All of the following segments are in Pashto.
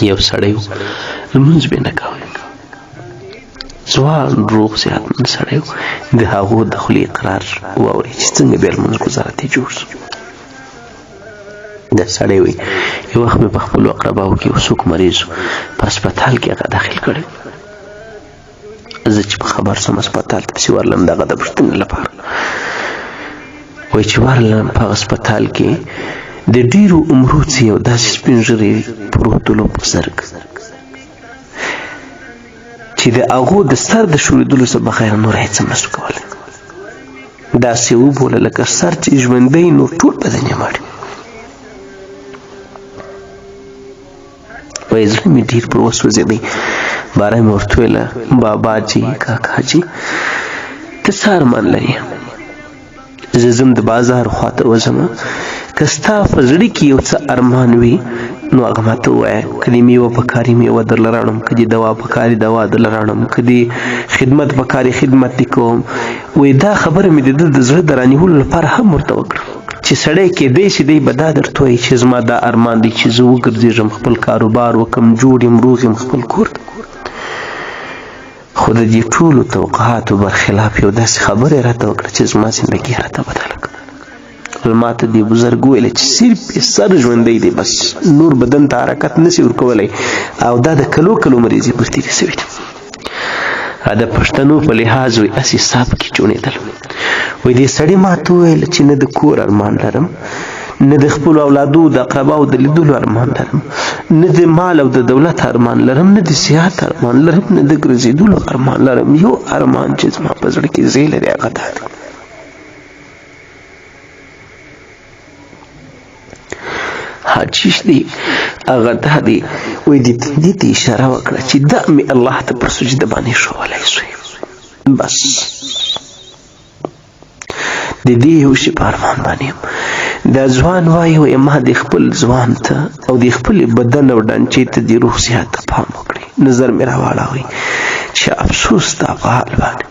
یو سړی و، لمونځ به نه کاوه. ځوان روغ صحتمند سړی و. د هغو د خولې اقرار واوري چې څنګه بیا لمونځ ګزاره ترې جوړ شو. دا سړی وایي یو وخت مې په خپلو اقرباو کې یو څوک مریض و، په هسپتال کې هغه داخل کړی. زه چې په خبر شوم هسپتال ته پسې ورغلم د هغه د پوښتنې لپاره. وایي چې ورغلم په هغه هسپتال کې د ډېرو عمرو څه یو داسې سپین ږیری پروت و بزرګ چې د هغو د سر د ښورېدلو څخه بغیر نور هېڅ هم نشو کولی. داسې وبوله لکه سر چې ژوندی نور ټول بدن یې مړ. وایي زړه مې ډېر پر وسوځېدی. باره مې ورته وویله بابا جي کاکا جي ته څه ارمان لرې؟ زه ځم د بازار خواته وځم، که ستا په زړه کې یو څه ارمان وي نو هغه ماته ووایه. که دې میوه پکاري میوه درله راوړم، که دې دوا پکاري دوا درله راوړم، که دې خدمت پکاري خدمت دې کوم. وایي دا خبره مې د ده د زړه د رانیولو لپاره هم ورته وکړه چې سړی کېدای شي دی به دا درته وایي چې زما دا ارمان دی چې زه وګرځېږم، خپل کاروبار وکړم، جوړ یم، روغ یم، خپل کور ته. خو د دې ټولو توقعاتو برخلاف یو داسې خبره راته وکړه چې زما زندګي راته بدله کړه. ما ته دې بزرګ وویل چې صرف یې سر ژوندی دی، بس نور بدن ته حرکت نسی ورکولی او دا د کلو کلو مریضي پر تېرې سوې ده. د پښتنو په لحاظ وي هسې ساپ کې چوڼېدل. وایي دې سړي ما ته وویل چې نه د کور ارمان لرم، نه د خپلو اولادو د اقرباو د لیدلو ارمان لرم، نه د مال او د دولت ارمان لرم، نه د صحت ارمان لرم، نه د ګرځېدلو ارمان لرم. یو ارمان چې زما په زړه کې ځای لري هغه دا دی. حاجیش دی هغه دا دی. وایي دې تندي ته اشاره وکړه چې دا مې الله ته پر سجده باندې ښوولی سوی. بس د دې یو شي په ارمان باندې یم. دا ځوان وایي وایي ما د خپل ځوان ته او د خپل بدن او ډانچې ته د روح صحت ته پام وکړي، نظر مې راواړاوی چې افسوس ستا په حال باندې.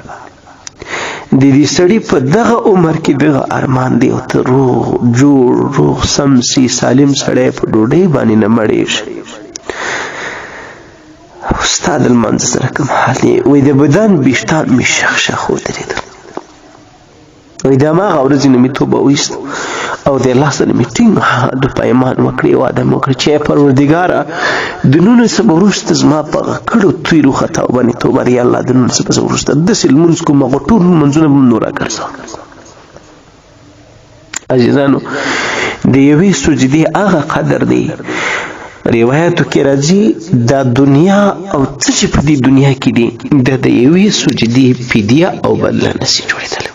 د دې سړي په دغه عمر کې دغه ارمان دی او ته روغ جوړ روغ سم سي سالم سړی په ډوډۍ باندې نه مړېږي. ستا د لمانځه سره کوم حال دی؟ وایي د بدن ویښتان مې شخ شخ ودرېدل. وایي د هماغه ورځې نه مې توبه وایسته او د الله سره مې ټینګ عهد و پیمان وکړي، وعده مې وکړه چې ای پروردګاره د نن څخه به وروسته زما په هغه کړو تېرو خطاو باندې توبه دی. الله د نن څخه به وروسته داسې لمونځ کوم هغه ټول لمونځونه به نور راګرځوم. عزیزانو د یوې سجدې هغه قدر دی، روایتو کې راځي دا دنیا او څه چې په دې دنیا کې دي دا د یوې سجدې فدیه او بدله نسی جوړېدلی.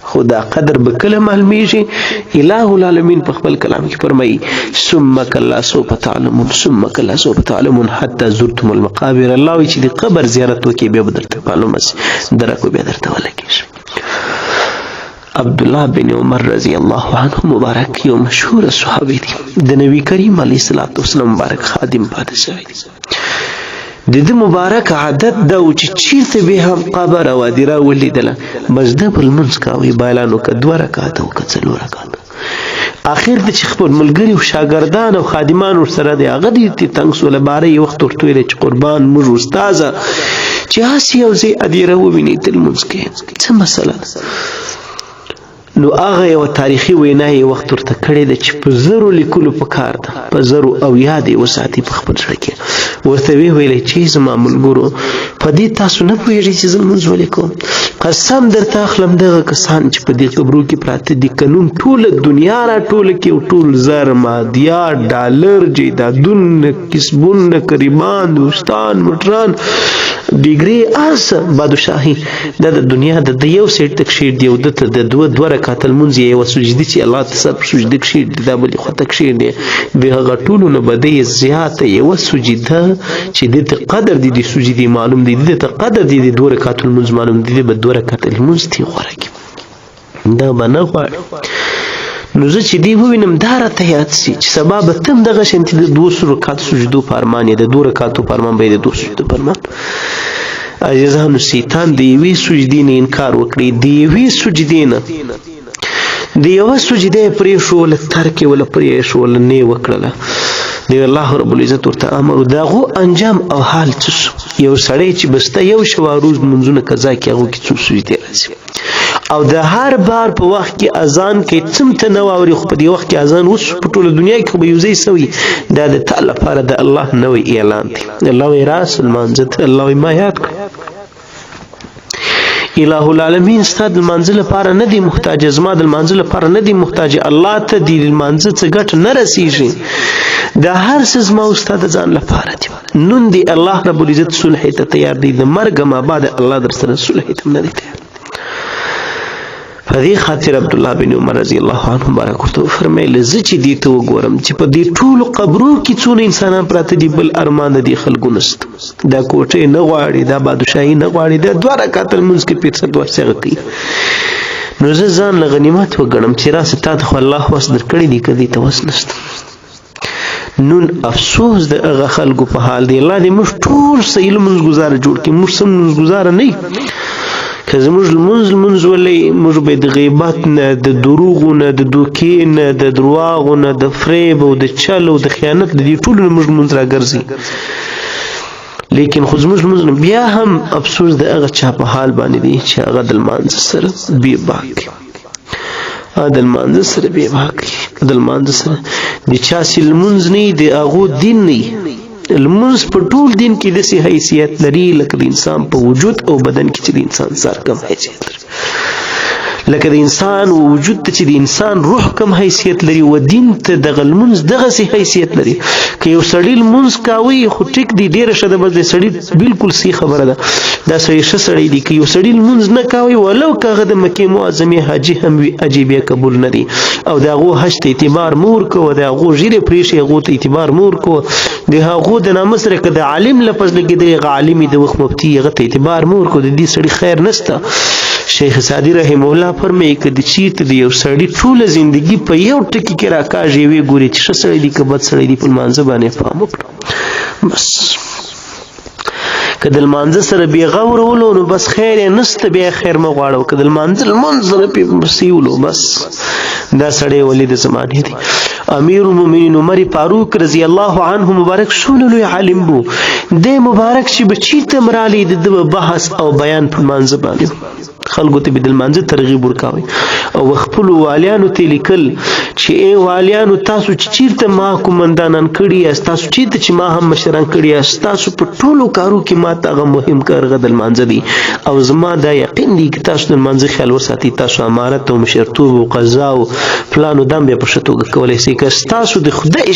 خو دا قدر به کله معلومیږي؟ الہ العالمین په خپل کلام کې فرمایي ثم کلا سوف تعلمون ثم کلا سوف تعلمون حتی زرتم المقابر. الله وایي چې د قبر زیارت وکړي بیا به درته معلومه سي، درک به درته ولګېږي. عبدالله بن عمر رضی الله عنه مبارک یو مشهور صحابي دی، د نبی کریم علیه الصلاة والسلام مبارک خادم پاتې شوی دی. د ده مبارک عادت دا و چې چیرته به هم قبر او ادیره ولیدله بس ده به لمونځ کاوه، بالانو که دوه رکعته او که څلور رکعته. اخر د چې خپل ملګري او شاګردان او خادمان ورسره دی هغه دې ترې تنګ سوله. باره یې وخت ورته ویلی چې قربان موږ استاذه چې هسې یو ځای ادیره ووینې ته لمونځ کوې، څه مسله ده؟ نو هغه یوه تاریخي وینا یې وخت ورته کړې ده چې په زرو لیکلو په کار ده، په زرو او یاد یې وساتي په خپل زړه کې. ورته ویې ویلې چې زما ملګرو په دې تاسو نه پوهېږئ چې زه لمونځ ولې کوم. قسم درته اخلم دغه کسان چې په دې قبرو کې پراته دي که نن ټوله دنیا را ټوله کې او ټول زر مادیات ډالر جایدادونه کسبونه قریبان دوستان موټران ډیګري هر څه بادشاهي دا د دنیا د یو سیټ ته کښېږدي او ده ته د دوه دوه رکعته لمونځ یې یوه سجدي چې الله ته سر په سجده کښېږدي دا بلې خوا ته کښېږدي، د هغه ټولو نه به دی زیاته یوه سجده چې ده ته قدر دی د سجدې معلوم دی، ده ته قدر دی د دوه رکعتو لمونځ معلوم دی، دی به دوه رکعته لمونځ ترې غوره کړي، دا به نه غواړي. نو زه چې دی ووینم دا راته یاد سي چې سبا به ته هم دغه شانتې د دوو رکعاتو سجدو په ارمان یې، د دوو رکعاتو په ارمان به یې د دوو سجدو په ارمان. عزیزانو شیطان د یوې سجدې نه انکار وکړي، د یوې سجدې نه، د یوه سجده یې پرېښوله، ترک یې وله پرېښوله، نه یې وکړله. دی الله رب العزت ورته امر داغو انجام او حال څه یو سړی چې بسته یو شوا روز منځونه قضا کې هغه کې څو سجدې راځي او د هر بار په وخت کې اذان کې څم ته نه واوري، خو په دې وخت کې اذان اوس په ټوله دنیا کې به یو ځای سوی، دا د تا لپاره د الله نوی اعلان دی. الله وی راس لمانځه ته، الله وی ما یاد کړ. الہ العالمین ستا د لمانځه لپاره نه دی محتاج، زما د لمانځه لپاره نه دی محتاج، الله ته دی لمانځه څه ګټه نه رسیږي، دا هر څه زما او ستا د ځان لپاره دی. نن دی الله رب العزت صلح ته تیار دی، د مرګ ما بعد الله در سره صلح ته نه دی تیار. په دې خاطر عبد الله بن عمر رضی الله عنه مبارک ورته وفرمایل، زه چې دې ته وګورم چې په دې ټولو قبرو کې څونه انسانان پراته دي، بل ارمان د دې خلکو نشته، دا کوټې نه غواړي، دا بادشاهي نه غواړي، دا دوه رکعاته لمونځ کې پیڅه دوه څه کوي، نو زه ځان له غنیمت وګڼم چې راسه تا ته خو الله وس درکړی دی، که دې ته وس نشته. نون افسوس د هغه خلکو په حال دی. الله دې موږ ټول صحیح لمونځ ګزاره جوړ کړي، موږ سم لمونځ ګزاره نه، که زموږ لمونځ لمونځ ولې موږ به د غیبت نه، د دروغو نه، د دوکې نه، د درواغو نه، د فریب او د چل او د خیانت، د دې ټولو نه موږ لمونځ راګرځي، لیکن خو زموږ لمونځ بیا هم افسوس د هغه چا په حال باندې دی چې هغه د لمانځه سره بې باک، د لمانځه سره بې باک، د لمانځه سره د چا چې لمونځ نه د هغو دین نه. لمونځ په ټول دین کې داسې حیثیت لري لکه د انسان په وجود او بدن کې چې د انسان سر کوم حیثیت لري، لکه د انسان وجود ته چې د انسان روح کوم حیثیت لري، و دین ته دغه لمونځ دغسې حیثیت لري. که یو سړی لمونځ کاوي خو ټیک دی، ډېره ښه ده، بس د سړي بالکل صحیح خبره ده، دا سړی ښه سړی دی. که یو سړی لمونځ نه کاوي، ولو که هغه د مکې معظمې حاجي هم وي، حج بیا قبول نه دی، او د هغو حج ته اعتبار مه ورکوه، د هغو ږیرې پرېښې هغو ته اعتبار مه ورکوه، د هغو د نامه سره که د عالم لفظ لګېدلی، هغه عالم د وخت مفتي، هغه ته اعتبار مه ورکوه، د دې سړي خیر نشته. شیخ سعدي رحمه الله فرمایي، که د چیرته د یو سړي ټوله زندگی په یو ټکي کې راکاږي، وی ګوري چې ښه سړی دی که بد سړی دی، په لمانځه باندې پام وکړه. بس که د لمانځه سره بې غور ولو نو بس خیر یې نشته، بیا خیر مه غواړه. که د لمانځه لمونځ سره پې ولو، بس دا سړی ولي د زمانې دی. امیر المؤمنین عمر فاروق رضی الله عنه مبارک څونه لوی عالم وو، دی مبارک چې به چیرته هم رالی د ده بحث او بیان په لمانځه باندې خلکو ته به د لمانځه ترغیب ورکاوی، او خپلو والیانو ته لیکل چې ای والیانو، تاسو چې چیرته ما کومندانان کړي یاست، تاسو چیرته چې ما هم مشران کړي یاست، تاسو په ټولو کارو کې ما ته هغه مهم کار هغه د لمانځه دی، او زما دا یقین دی که تاسو د لمانځه خیال وساتئ، تاسو امارت او مشرتوب او قضا او پلان او دم بیا په ښه توګه کولی شئ. که ستاسو د خدای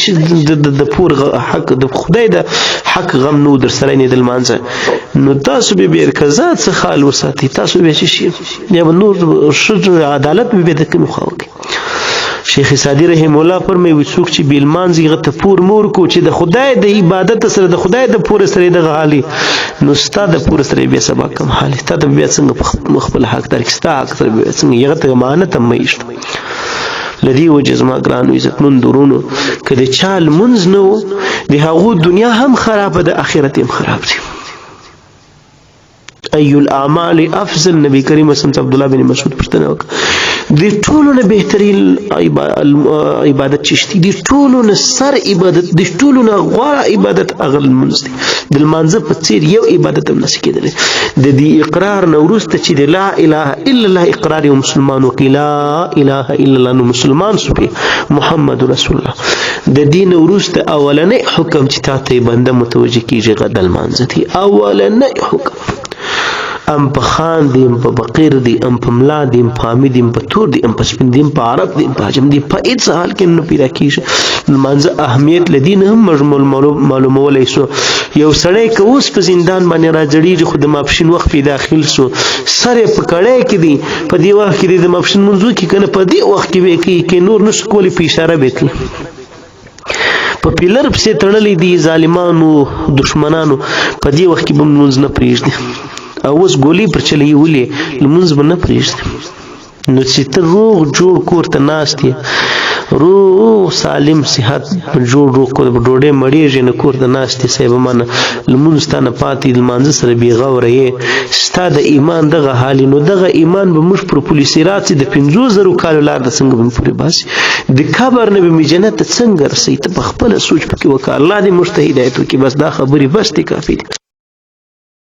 د پور حق، د خدای د حق غم نو در سره نه د لمانځه، نو تاسو به بیا قضا څخه خیال وساتئ، تاسو به څه شي بیا به نور ښه عدالت به بیا د کومې خوا وکړي. شیخ سعدي رحم الله فرمایي، وي څوک چې بې لمانځي هغه ته پور مور کو، چې د خدای د عبادت سره، د خدای د پور سره دغه حالي، نو ستا د پور سره بیا سبا کم حالي، تا ته بیا څنګه په خپل حق درکړي، ستا حق سره بیا څنګه هغه ته امانت هم مه ایږده. له دې وجې زما ګرانو عزتمندو ورونو، که د چا لمونځ نه و، د هغو دنیا هم خرابه ده، آخرت هم خراب دی. ای الاعمال افضل، نبی کریم صلی الله عبد الله بن مسعود پوښتنه وکړه، د ټولو نه بهترین عبادت چې شته، د ټولو نه سر عبادت، د ټولو نه غوره عبادت هغه لمونځ دی. د لمانځه په څیر یو عبادت هم نشي کېدلی. د دې اقرار نه وروسته چې د لا اله الا الله اقرار یو مسلمان وکړي، لا اله الا الله، نو مسلمان شو، محمد رسول الله. د دې نه وروسته اولنی حکم چې تا ته بنده متوجه کېږي هغه د لمانځه دی. اولنی حکم، ام په خان دی، ام په فقیر دی، ام په ملا دی، ام په عامي دی، ام په تور دی، ام په سپین دی، ام په عرب دی، ام په عجم دی، په هیڅ حال کې نه پیدا کیږي. لمانځه اهمیت له دې نه هم موږ معلومولی سو. یو سړی که اوس په زندان باندې راځړېږي، خو د ماپښین وخت پې داخل سو، سر یې په کړی کې دی، په دې وخت کې دی د ماپښین لمونځ وکړي که نه، په دې وخت کې به یې کوي، که نور نشو کولی په اشاره به یې کوي. په پیلر پسې تړلی دی ظالمانو دښمنانو، په دې وخت کې به لمونځ نه پرېږدي، او اوس ګولۍ پر چلوي، ولې لمونځ به نه پرېږدي. نو چې ته روغ جوړ کور ته ناست یې، روغ سالم صحت جوړ روغ کور په ډوډۍ مړېږي نه، کور ته ناست یې صاحب منه، لمونځ ستا نه پاتې، لمانځه سره بې غوره یې، ستا د ایمان دغه حال، نو دغه ایمان به موږ پر پولي صراط چې د 5000 کالو لار د څنګه به پورې باسي، د قبر نه به مې جنت ته څنګه رسوي؟ ته په خپله سوچ پکې وکړه. الله دې موږ ته هدایت وکړي. بس دا خبرې بس دې، کافي دي.